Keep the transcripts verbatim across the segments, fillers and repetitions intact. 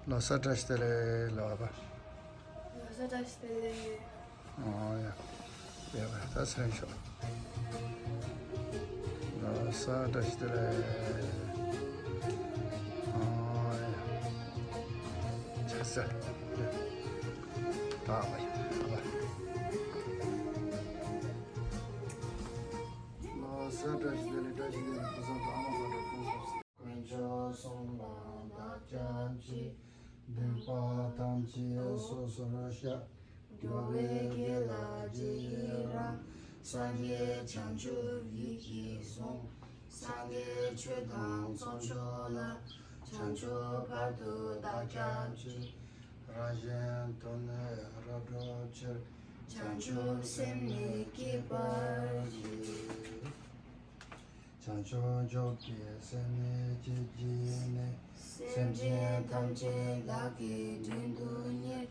ལོ་གསར་བཀྲ་ཤིས་བདེ་ལེགས། ལོ་པ། ལོ་གསར་བཀྲ་ཤིས་བདེ་ལེགས། ཨོ་ཡ། ཡ་བ་ད་སེང་ཤོག་ལོ་གསར་བཀྲ་ཤིས་བདེ་ལེགས། ཨོ་ཡ། ཆ་ས། ཡ། ད་བ་ཡ་བ། ལོ་གསར་བཀྲ་ཤིས་བདེ་ལེགས། བཀྲ་ཤིས་བདེ་ལེགས། ཕུན་སུམ་ཚོགས་ཨ་མ་དཀོན་མཆོག་གསུམ་ལ་བདག་སྐྱབས་མཆི། སྡིག་པ་ཐམས་ཅད་སོ་སོར་བཤགས། འགྲོ་བའི་དགེ་ལ་རྗེས་ཡི་རང་། སངས་རྒྱས་བྱང་ཆུབ་ཡིད་ཀྱིས་བཟུང་། སངས་རྒྱས་ཆོས་དང་ཚོགས་མཆོག་ལ། བྱང་ཆུབ་བར་དུ་བདག་སྐྱབས་མཆི། རང་གཞན་དོན་ནི་རབ་བསྒྲུབ་ཕྱིར། བྱང་ཆུབ་སེམས་ནི་བསྐྱེད་པར་བགྱི། བྱང་ཆུབ་མཆོག་གི་སེམས་ནི་བསྐྱེད་བགྱིས་ནས། སེམས་ཅན་ཐམས་ཅད་བདག་གིས་མགྲིན་དུ་གཉེར།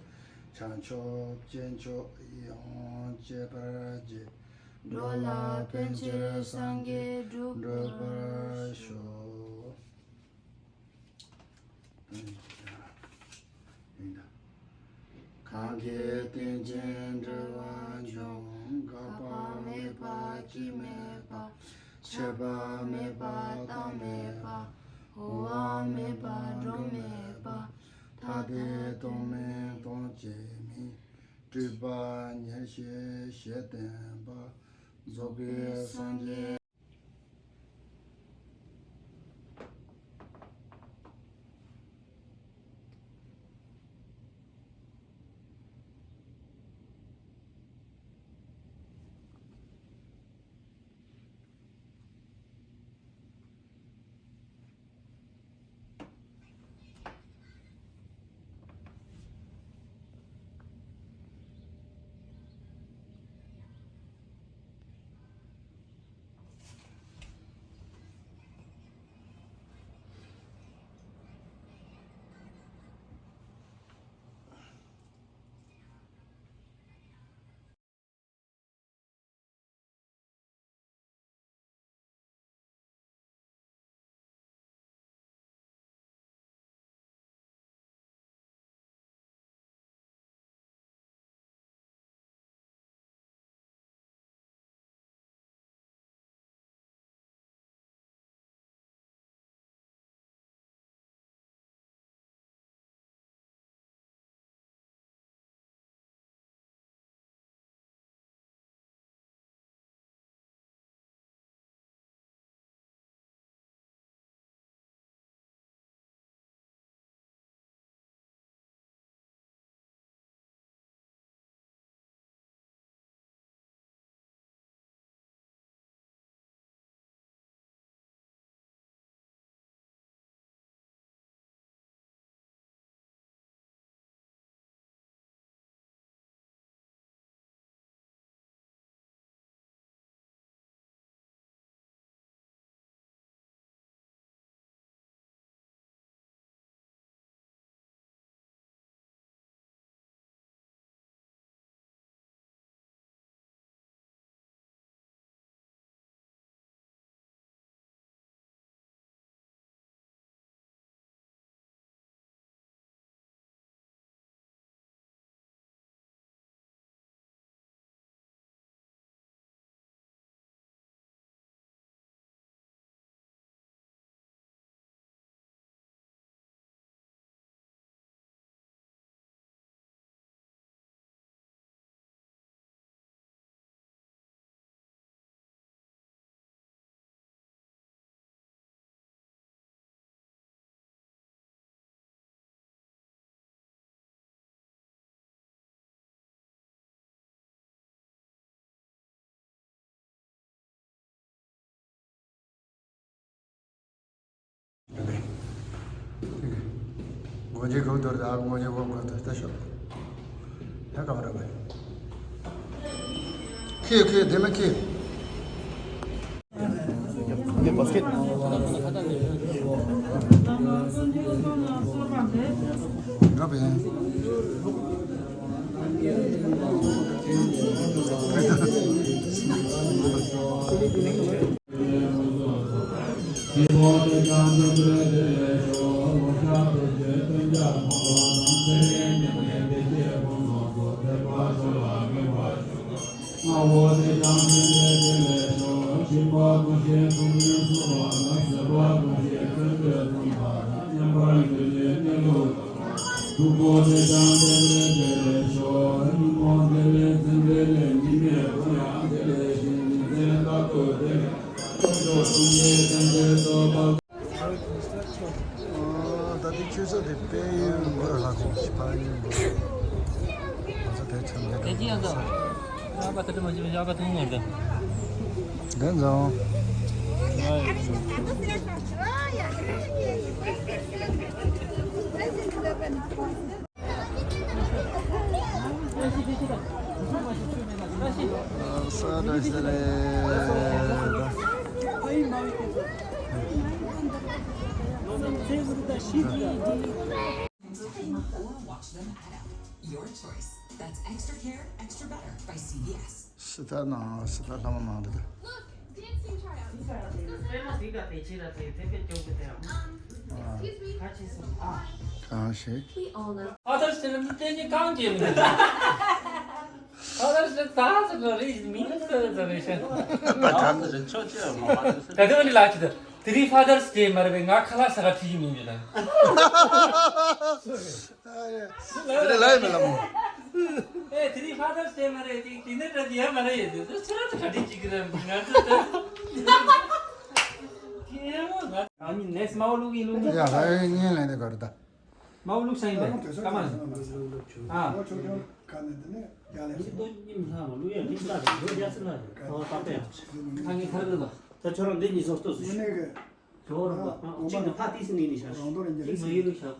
བྱང་ཆུབ་སྐྱེས་མཆོག་ཡིད་འོང་སྤྱད་པར་བགྱི། འགྲོ་ལ་ཕན་ཕྱིར་སངས་རྒྱས་འགྲུབ་པར་ཤོག་གང་གིས་རྟེན་ཅིང་འབྲེལ་བར་འབྱུང་། འགག་པ་མེད་པ་སྐྱེ་མེད་པ། ཆད་པ་མེད་པ་རྟག་མེད་པ། འོང་བ་མེད་པ་འགྲོ་མེད་པ། ཐ་དད་སྟོང་མིན་སྟོང་སྐྱེ་མེད། སྤྲོས་པ་ཉེར་ཞི་ཞེས་བསྟན་པ། རྫོགས་པའི་སངས་རྒྱས། སྒོ་འབྱེད་སྒོ་དོར་དང་སྒོ་འབྱེད་སྒོ་དོར་ད་ཤོག་ད་གང་རེད་པས། ཁྱེད་ཁྱེད་དེ་མ་ཁྱེད། འདི་བཱ་སི་ཀེད། འདྲ་པས། ཨོ། ད་དེ་ཁྱོད་ཚོ་དེ་དཔལ་ཡོན་འབོར་ལྷ་ཁང་ཕ་ཡུལ་འབོར། ང་ཚོ་དེ་ཚོ་མེད་དེ་ཅི་ཡང་དང་། ཨ་ཕ་ད་དེ་མ་ཅི་ཡ་ཕ་ཐུང་ངར་དང་། དེ་ཚོ། Your choice. That's extra care, extra better by C V S. སི་ཐ་ནང་སི་ཐ་ལྷ་མོ་ནང་རེད། གང་ཞིག་ཕ་དར་སི་ཊེམ་དེ་གཉིས་གང་བྱེད་མི་འདུག་ཕ་དར་སི་ཊེམ་ད་ཚོ་ལ་རེད་མིན་ཟེར་ཟེར་རེད་ཤག་ད་དེ་ནི་ལ་ཅི་ད་དེ་རིང་ཕ་དར་སི་ཊེ་མ་རེད་པས། ང་ཁ་ལག་ཟ་ག་ཁྲིད་ཀྱི་མིན་ཡོད་ན། དེ་ལ་ཡིན་མེད་ལ་མོ། ཨེ་དེ་རིང་ཕ་དར་སི་ཊེ་མ་རེད། ཅིག་དེ་ནས་ད་དེ་ཡ་མ་རེད། ཡོད་དེ་ཚོ་ཚུར་ད་ག་ཁྲིད་ཅིག་གི་རེད། ང་ཚོ་ད་ཁྱེད་མོ་ང་ཨ་ནི་ནེགསི་མའོ་ལུག་ཡིན་ལུག་ཡ་ཧ་ཡ་ངན་ལན་དེ་ག་རེད་ད། མའོ་ལུག་ས་ཡིན་པས་ཀ་མ་ཨ། ཨ་ཆོག་ཆོག་ག་ནས་དེ་ནས་ཡ་ལས་སོང་། ད་ངས་ཐར་གི་ལ། ད་ཁྱོད་རང་འདི་གཉིས་སོ་སྟོད་སུ་ཞུ། ཁྱོད་རང་ལ་གཅིག་ནི་ཕ་ཏིས་ནི་ནི་ཤག་གཅིག་མ་ཡིན་ལུག་ཤག་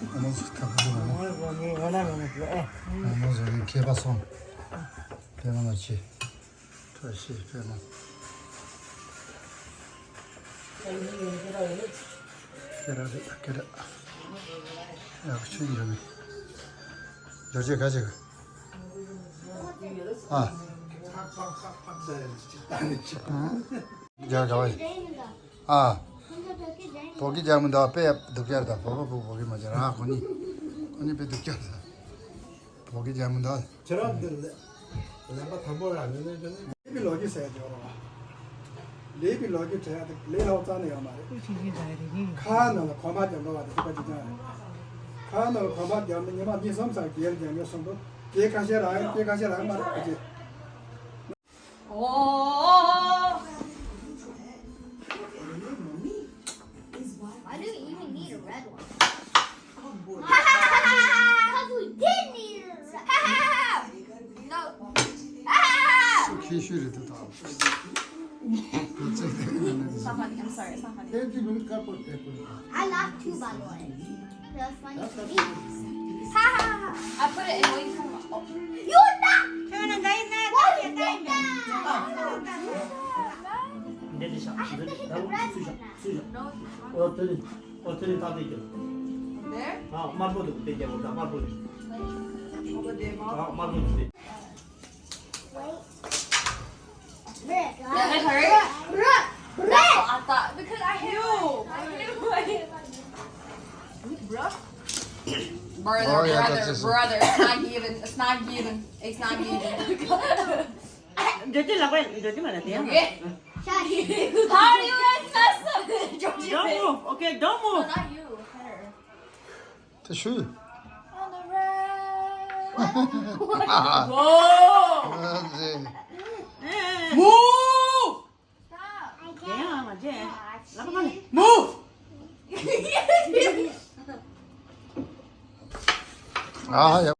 ཨ་མ་སུ་ཐབས་སུ་མ་མ་མ་ཟོ་ནི་མཁས་པ་སོང་། དེ་མ་ལ་ཆེ། བཀྲ་ཤིས་པད་མ། ཀེ་ར་རེད་ཀེ་ར། ཡག་ཤོས་འགྲོ་གི། རྒྱུ་ཆ་ག་ཅིག་ཨ། རྒྱ་ག་བ་ཡིན། ཨ། བོད་སྐད་རྒྱག་མི་འདུག་དཔེ་སྡུག་ཅག་རེད་ད། བོད་པ་བོད་སྐད་མ་རྒྱག་ར། ཁོ་གཉིས་ཁོ་གཉིས་དཔེ་སྡུག་ཅག་རེད་ད། བོད་སྐད་རྒྱག་མི་འདུག་ཁྱེད་རང་འདི་ལས་ལན་པ་དང་པོ་ར་ནི་ནི་ནི་ལས་པའི་ལོ་རྒྱུས་ཟེར་ཡ་དེ་ཡོད་རེད་བ། ལས་པའི་ལོ་རྒྱུས་དྲན་ཡ་དེ་ལས་སླ་པོ་རྩ་ནས་ཡོད་མ་རེད། ཁ་ནང་ལ་གོམ་པ་རྒྱབ་འགྲོ་བ་དེ་ཐུབ་པ་ཅིག་ཀྱང་རེད། ཁ་ནང་ལ་གོམ་པ་རྒྱབ་ནས་ཉི་མ་གཉིས་གསུམ་ཙམ་རྒྱལ་རྒྱལ་ཡོད་གསུངས་འདུག་སྐྱེས་ཁ་ཤས་རང་ཡོད། སྐྱེས་ཁ་ཤས་རང་མ་རེད་ཨ་ཅེ། Oh. Why do you even need a red one? Because we did need a red one. No. ཁྱད་ཤོས་རེད་དོ། It's not funny. I'm sorry. It's not funny. I laughed too, by the way. That's funny for me. Ha ha ha. I put it in way too much. Oh. You not. Why you did that? འདི་འདི་བཞག I have to hit the red one. ཚུར་བཞག་ཚུར་བཞག་ཨོ་དེ་ནི་ཨོ་དེ་ནི་ད་དེ་རྒྱབ། There? ཨ་དམར་པོ་འདུག་དེ་རྒྱབ་ད་དམར་པོ་འདུག Over there, Mom. ཨ་དམར་པོ་འདུག་དེ། Wait. Does it hurt? Bruh, bruh, bruh. That's what I thought because I hit you. I hit him. Bruh. Brother, oh, yeah, brother, that's just brother. It's not giving. It's not giving. It's not giving. འདོད་དེ་ལག་པ་འདོད་དེ་མ་ལ་དེ་ཡང་མ། How are you guys mess up? Don't move, okay? Don't move. Not you, her. དེ་ཞུ། On the road. Whoa! Move! Stop. དེ་ཡང་མ་བྱེད། ལག་པ་མ་ལ། Move! ཨ་ཡ།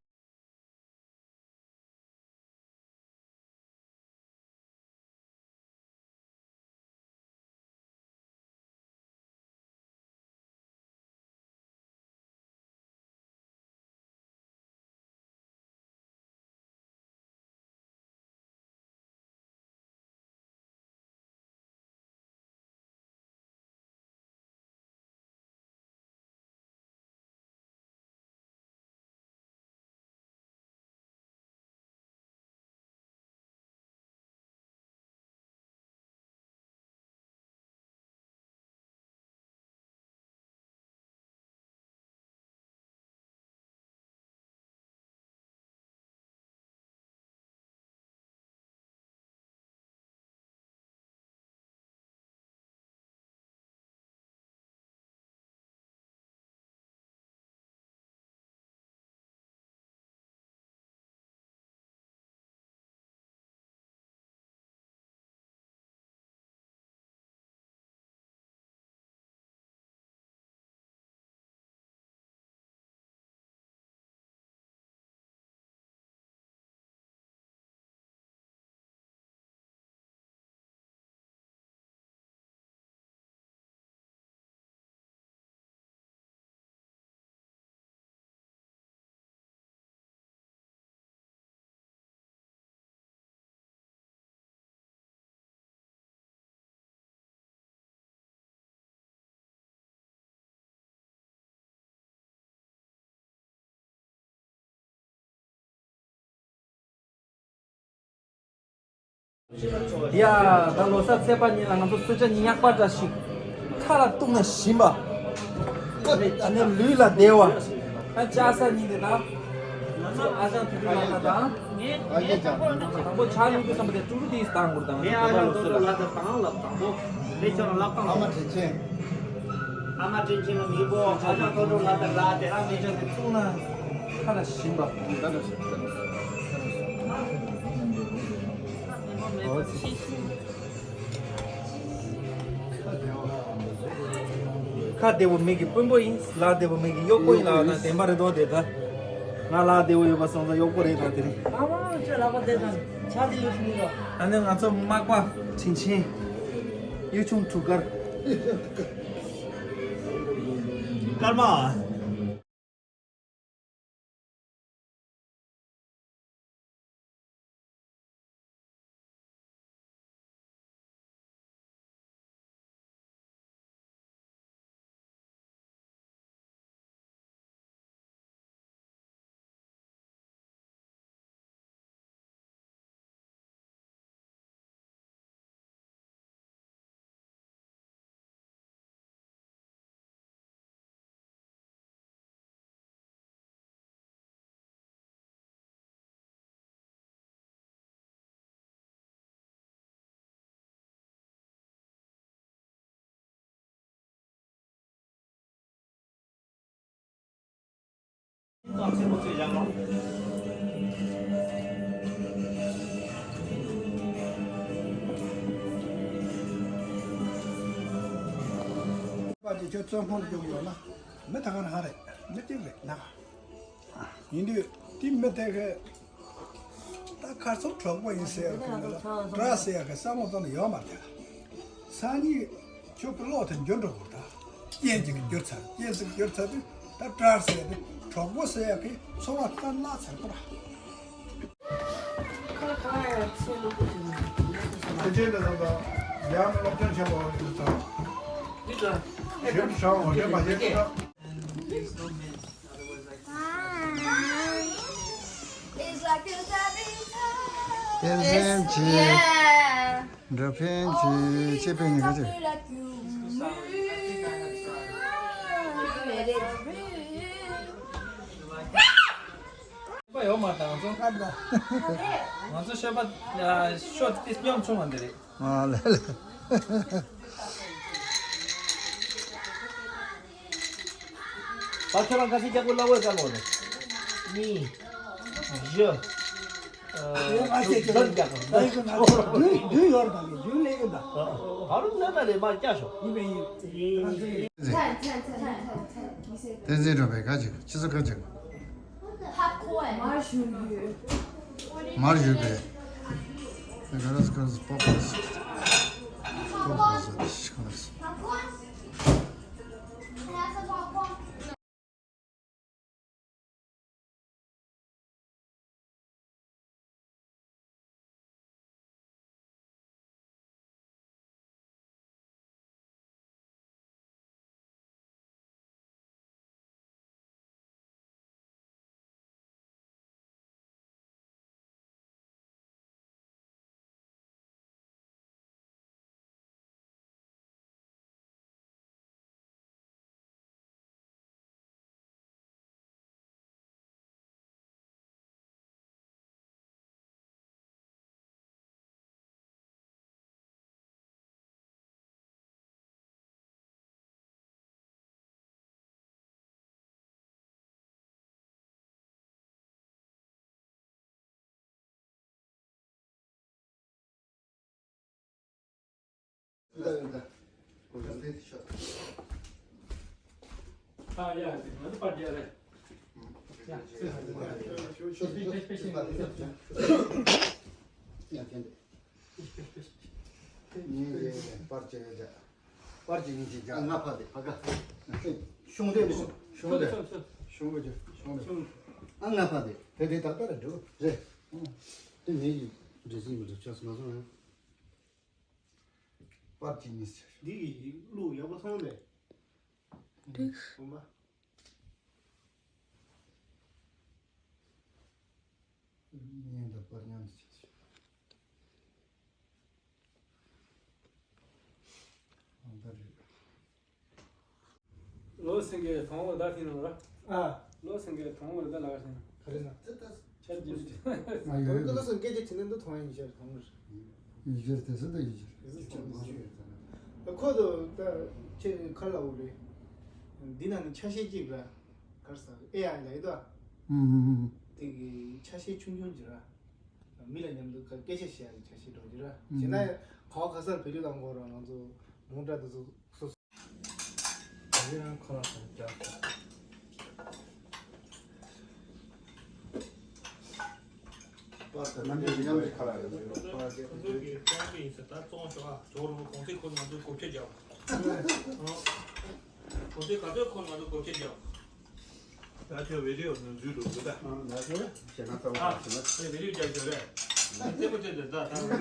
ཡ། ད་ལོ་གསར་ཚེས་པ་ཉིན་ལ་ང་ཚོ་གསོལ་ཇ་ཉིན་ཉག་པ་འདྲ་ཞིག་ཁ་ལ་བཏུང་ན་ཞིམ་པ། ཨ་ནི་ལུས་ལ་བདེ་བ། ད་ལྕགས་ཟ་ཉིན་དེ་ད། ང་ཚོ་ཨ་ཞང་དུད་འགྲོ་ལགས་དང་། ཨ་ཞང་། དང་པོ་ཕྱག་ལུས་དུས་ཙམ་པ་དེ་ཀྲུ་ཀྲུ་དེ་བཏང་དགོས་དང་། ངས་ཨ་ཞང་དུད་འགྲོ་ལགས་དང་ལབ་དང་པོ། ངས་ཁྱོད་རང་ལབ་དང་། ཨ་མ་དྲིན་ཆེན། ཨ་མ་དྲིན་ཆེན་ལ་མི་གོ་ཨ་ཞང་དུད་འགྲོ་ལགས་དང་ལ་དེ་རང་མི་ཆེན་དེ་བཙུགས་ན་ཁ་ལ་ཞིམ་པ། ཁ་བདེ་བོ་མི་གི་དཔོན་པོ་ཡིན། ལག་བདེ་བོ་མི་གི་གཡོག་པོ་ཡིན་ལབ་ན་བདེན་པ་རེད་དོ། དེ་ད་ང་ལག་བདེ་བོ་ཡོད་པ་སོང་ཙང་གཡོག་པོ་རེད་ད། དེ་རེད། ཨ་མ་ཁྱོད་ལག་པ་བདེ་ཙང་ཆ་དེ་ཡོད་ཤིང་རོ། ཨ་ནི་ང་ཚོ་མག་པ་དྲིན་ཆེན་གཡུ་ཆུང་གྲུ་དཀར། སྐར་མ། པ་དེ་ཁྱོད་བཙོན་ཁང་དུ་བཅུག་ཡོད་ན་མི་ད་ག་ན་ཧ་རེད། མི་གཅིག་རེད་ན། ཡིན་དུས་དེ་མི་དེ་གི་ད་ཁ་སང་གྲོགས་པོ་ཡིན་ཟེར་གི་ལ་དྲག་ཟེར་གི་བསམ་བློ་བཏང་ན་ཡོད་མ་རེད། སང་ཉིན་ཁྱོད་ཀྱི་བློ་དེ་འགྱུར་འགྲོ་དགོས་ད། རྐྱེན་གཅིག་གིས་འགྱུར་ཚར། རྐྱེན་གཅིག་འགྱུར་ཚར་དུས་ད་དྲག་ཟེར་དུས་གྲོགས་པོ་ཟེར་གི་ཚོར་བ་ད་བརླག་ཚར་གི་ར། ཁ་ཁ་ཡ་ཚེ་ལོ་ཀུ་ཅི་ན། ཁ་ཆེ་འདི་ཚོ་དང་ཡང་སློབ་སྦྱོང་ཆེན་པོ་འདི་ཚོ་དང་། འདི་ལ་ཞིབ་ཧྲང་འོ་དེ་མ་ཤེས་ཀྱི་ད། It's like a savage time. ཕན་སེམས་ཆེ། འགྲོ་ཕན་ཆེ། ཆེ་ཕན་ཉེ་ག་ཆེ། ཤོད་པ་ཡོད་མ་དང་ཚོ། ང་ཚོ་ཤོད་པ་ཤོད་དེ་སྙོམ་ཆུང་བ་འདི་རེད། ཨ་ལེ་ལེ། ད་ཁྱོད་རང་ག་ཚོད་རྒྱག་དགོས་ལབ་བས་ཀ་ལོ་ནི། གཉིས། བཞི། ཨ། ང་ཚོས་ཁྱོད་རང་རྒྱག་དགོས། ང་ཚོས་ང་ཚོས་རྒྱུ་རྒྱུ་ཡོད་རེད་ད། རྒྱུ་ལས་ཀྱི་ད། ད་རུང་ལས་ད་ལས་མ་རྒྱག་ཤོག་ཡིན་པས་ཡིན། བསྟན་འཛིན་གྲོགས་པས་ཁ་ཅིག་ཁྱེད་ཚོ་ཁ་ཅིག་ཧ་གོ་བས། མར་བཞུར་ཡོད། མར་བཞུར་པས། ཀ་ར་ཀ་ར་པོ་པོ་པོ་པོ་ཟེར་ཏེ་ཤི་ཁ་ལ་སོང་། པར་ཅི་ཡོད་ཅག་པར་ཅི་ཡིན་ཅི་ཅག་ང་ཕ་དེ་ཕ་ག་ཤོང་དེ་ནི་ཤོང་དེ་ཤོང་གི་ཤོང་གི་ཤོང་གི་ཨ་ང་ཕ་དེ་དེ་དེ་ཏག་ཏག་རེད་འགྲོ་རེད། དེ་ངའི་འདྲེ་སྲིན་གྱི་འདྲེ་ཆགས་སོང་ང་སོང་ཡང་པར་ཅི་ཡིན་ཟེར། འདི་གི་གླུ་ཡག་པོ་ཐོང་རེད། འགྲིག་འོ་མ། གཉེན་དང་བར་མཉམ་དུ་བྱས་ཤིང་། ལོ་སེང་གེ་གྲོང་བར་ད་ཐིན་ནོ་ར། ཨ། ལོ་སེང་གེ་གྲོང་བར་ད་ལ་ག་ཤེ་ན། ག་རེ་ན། ཆ་རྒྱུ། ང་ཡོད། ལོ་སེང་གེ་ཅི་ཆེ་ནན་དུ་ཐོང་ཡིན་ཤར་གྲོང་བར། ཡིན་ཤར་དེ་སུ་ད་ཡིན་ཤར། དེ་སུ་ཆེ་ནན་ཤར། ཁོ་དོ་ད་ཆེ་ཁར་ལ་འོ་རེད། འདི་ན་ནི་ཆ་ཤས་གཅིག་ར། གར་ས་ཨེ་ཡ་ལ་ཡི་དོ། ཨུམ། དེ་གི་ཆ་ཤས་ཆུང་ཆུང་གི་ར། མི་ལ་མཉམ་དུ་སྐད་ཆ་བཤད་ཡ་ཆ་ཤས་འགྲོ་གི་ར། བྱས་ན་ག་བ་ག་སར་བེད་སྤྱོད་གཏང་དགོས་ར། ང་ཚོ་མོ་ཊ་དེ་ཚོ་སོ་སོ། རང་ཁོ་རང་ཚོ་རྒྱག་པར་དེ་རྣམ་འགྱུར་གྱི་མཉམ་གྱི་ཁ་ལ་རེད། ཁོ་ཚོ་གི་རྐང་པ་ཡིན་ཟེར། ད་བཙོང་ཤོག་ཨ། ཇོ་རུ་གོང་ཚེ་ཁོ་ང་ཚོ་གོ་ཆེ་རྒྱག་གོང་ཚེ་ག་ཚོད་ཁོ་ང་ཚོ་གོ་ཆེ་རྒྱག་ད་ཁྱོད་བི་ཌི་ཡོ་ནང་འཛུལ་འགྲོ་དགོས་ད། ང་ཚོ་ཞེ་ན་ཚ་བོ་ཞེ་ན། ཨ་བི་ཌི་ཡོ་རྒྱག་ཞོར་རེད། ང་ཚེ་མོ་ཅན་དེ་ད་ད། ང་བི་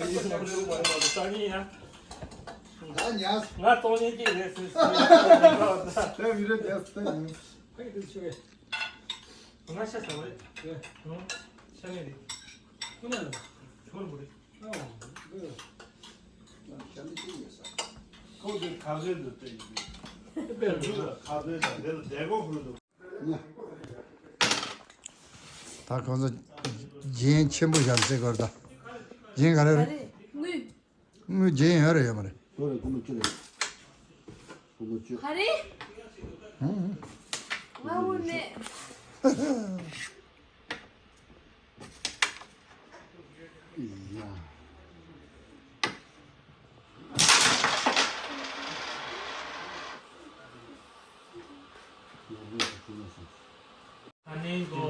ཌི་ཡོ་ནང་འཛུལ་མ་རེད་མ་རེད་མ་རེད། ད་ཉིན་ཡང་། ད་ཉལ། ང་གཏོང་ཉན་གྱི་རེད་ཟེར་ཟེར། ད་བི་ཌི་ཡོ་རྒྱག་ད་ཉལ། ཕ་གི་དུ་ཆུ་བས། ང་ཤ་ཟ་བ་རེད། རེད། ང་ཤ་ངེས་རེད། ཁོ་ན་ལ། ཁྱོར་བུ་རེད། ཨ། རེད། ང་ཤ་ནི་ཅི་ཡོད་ས། ཁོ་དེ་ཁ་ཟས་འདུག་སྟེ་ཡིན། དེ་པས་རུ་ཁ་ཟས་དང་དེ་ལ་དེ་གོ་ཧུ་འདུག་ད་ཁོང་ཚོ་རྒྱན་ཆེན་པོ་བཞག་ཚེ་སྐོར་ད། རྒྱན་ག་རེ་རེད། ག་རེ། དངུལ། དངུལ་རྒྱན་ཡོད་རེད་ཡོད་མ་རེད། ཡོད་རེད། སྒོར་མོ་བཅུ་རེད། སྒོར་མོ་བཅུ། ག་རེ། ཧུང་། ང་དངུལ་མེད། ཡ། खाने को,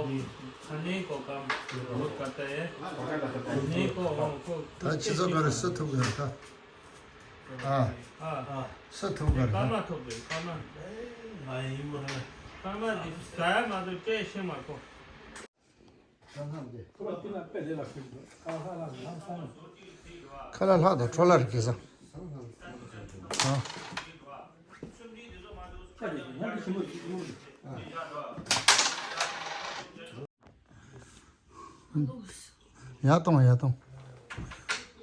खाने को काम बहुत करता है। खाने को हमको ད་སྤྱི་ཚོགས་ཁ་རེ་སུ་ཐུག་ཡོད་ད། ཨ། ཨ། སུ་ཐུག་ག་རེ། ཀརྨ་ཐུག་པས་ཀརྨ། ང་ཡིན་མ་རེད། ཀརྨ་འདི་ཟ་ཡ་མ་གཏོགས་སྐད་ཤེས་མ་གོ། ཁ་ལག་ལྷག་དང་འཕྲོ་བརླག་རེད་སྐལ་བཟང་། ཨ། ཡར་གཏོང་ཡར་གཏོང་།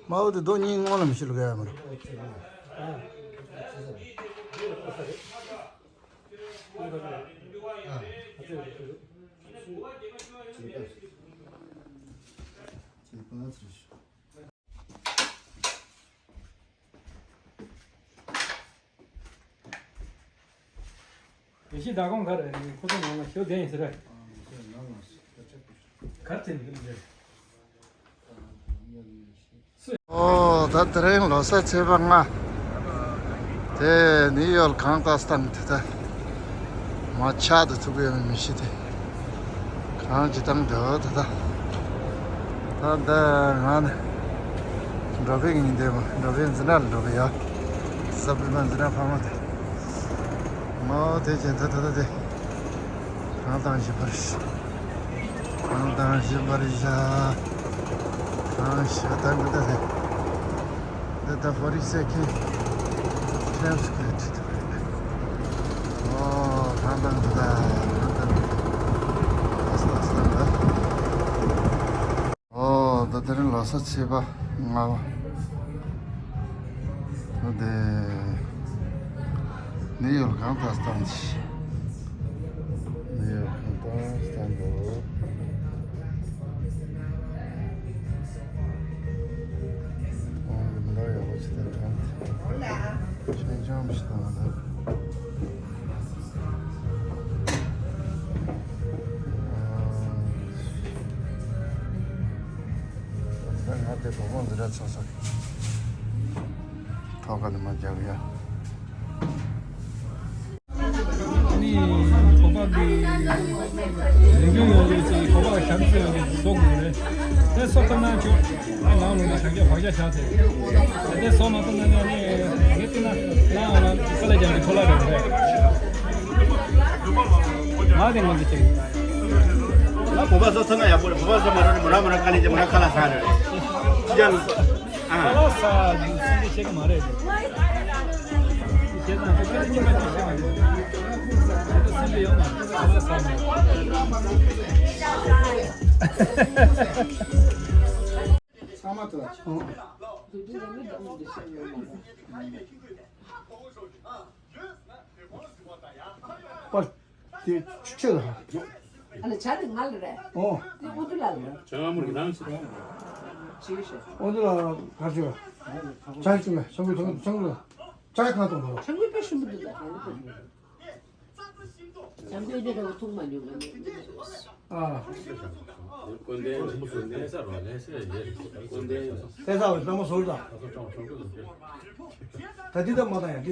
དམར་པོ་དེ་རྡོ་གཉིས་སྔོན་ལ་མི་ཤི་ལུག་ཡ་མ་རེད། ཡེ་ཤེས་ཟླ་གོང་ག་རེ་ཁོ་ཚོ་ནང་ལ་ཞོ་བསྡད་ཡིན་ཟེར་བས། གར་ཐེན་གི་རེད། ཨོ་ད་དེ་རིང་ལོ་གསར་ཚེས་པ་ལྔ། དེ་ནིའུ་ཡོག་གང་ལྟར་སྟངས་དེ་ད་མ་ཆག་ཏུ་ཐུག་ཡོད་མི་ཤི་དེ། གང་ཅི་བཏང་འདོད་ད་ད། ད་ང་ནི་འགྲོ་ཕན་ཡིན་དེ་མ་འགྲོ་ཕན་འཛིན་གྲྭ་ལ་འགྲོ་གི་ཡ། ས་བུད་མ་འཛིན་གྲྭ་ཕ་མ་དེ། མའོ་དེ་ཅན་ད་ད་ད་དེ། གང་དང་ཞིབ་པར་ཤ། གང་དང་ཞིབ་པར་ཤ། གང་ཞིབ་ད་འདི་ད་དེ། འདི་ད་ཧོ་རི་སེ་ཁི། ཁྲེམ་སི་ཁི་ཁྲི་ཐུ་རེད། ཨོ་གང་དང་འདི་ད་གང་དང་འདི་ད། ཨོ་ད་དེ་རིང་ལོ་གསར་ཚེས་པ་ལྔ་པ། ཨོ་དེ་ནིའུ་ཡོག་གང་ལྟར་སྟངས་ཅི། ནིའུ་ཡོག་གང་ལྟར་སྟངས་འདུག་ཨོ་མི་འདྲ་ཡག་པོ་ཅིག་ད་གང་ཆུང་ཆུང་མི་ཞིག་ད་ང་ད། ང་དེ་གོང་མ་འདི་འདྲ་ཚོགས་ས་ཐོག་ཁ་ནས་མ་རྒྱབ་ཡ། ནི་གོ་པ་འདི་རིན་གོང་ཡོད་རེད་ཅེས་གོ་པ་གཤམ་གསལ་ཡོད་རེད་བཟོ་དགོས་རེད། དེ་བཟོ་ཐུབ་ན་ཆོག་ཨ་ནང་ལོགས་ནས་བཞག་རྒྱ་བག་རྒྱ་བཞག་ཚེ། དེ་བཟོ་མ་ཐུབ་ན་ནི་ངས་བལྟས་ན་ནང་ལ་ཁ་ལག་རྒྱག་གི་འཕྲོ་བརླག་རེད་རེད། ང་དེ་ང་ཚོ་བྱེད། ང་བོད་པ་བཟོ་ཐུབ་ན་ཡག་པོ་རེད། བོད་པ་བཟོ་མ་རུང་ན་མོ་རང་མོ་རང་དཀའ་ལས་ཀྱི་མོ་རང་ཁ་ལག་ཟ་རེད། ཅི་ཡང་ཨ། ཁ་ལག་ཟ་སེམས་ཅན་ཆེ་གི་མ་རེད། ཁ་ལག་ཟ་ཡོང་མ་རེད། ཁ་ལག་ཟ་མ་རེད། ཚང་མ་དུ་ཆུང་། པར་དེ་ཆུ་ཆུ་ལ། ཨ་ལ་ཇ་དེ་ང་ལ་རེད། ཨོ། དེ་ཨོ་དུ་ལ་ལ། ཇ་ང་མོ་རི་རང་ཞིག་ཅི་ཞེས། ཨོ་དུ་ལ་གར་ཆུ་ལ། ཇ་ཆུ་ལ་ཆང་གུ་ཆང་གུ་ཆང་གུ་ལ། ཇ་གང་གཏོང་ལ། ཆང་གུ་དཔེ་ཞིམ་པོ་འདུག་ད། ཇ་མདོས་དེ་འདྲ་བ་འཐུང་མ་མྱོང་ང་ནི། ཨ། ཀོན་ཏེ་ལྷ་མོ་ཟུར་ནས་ས་རོ་ལས་སེ་ཡེ་ཀོན་ཏེ། ལྷ་མོ་ཟུར་ད། ད་འདི་ད་མ་ད་ཡ།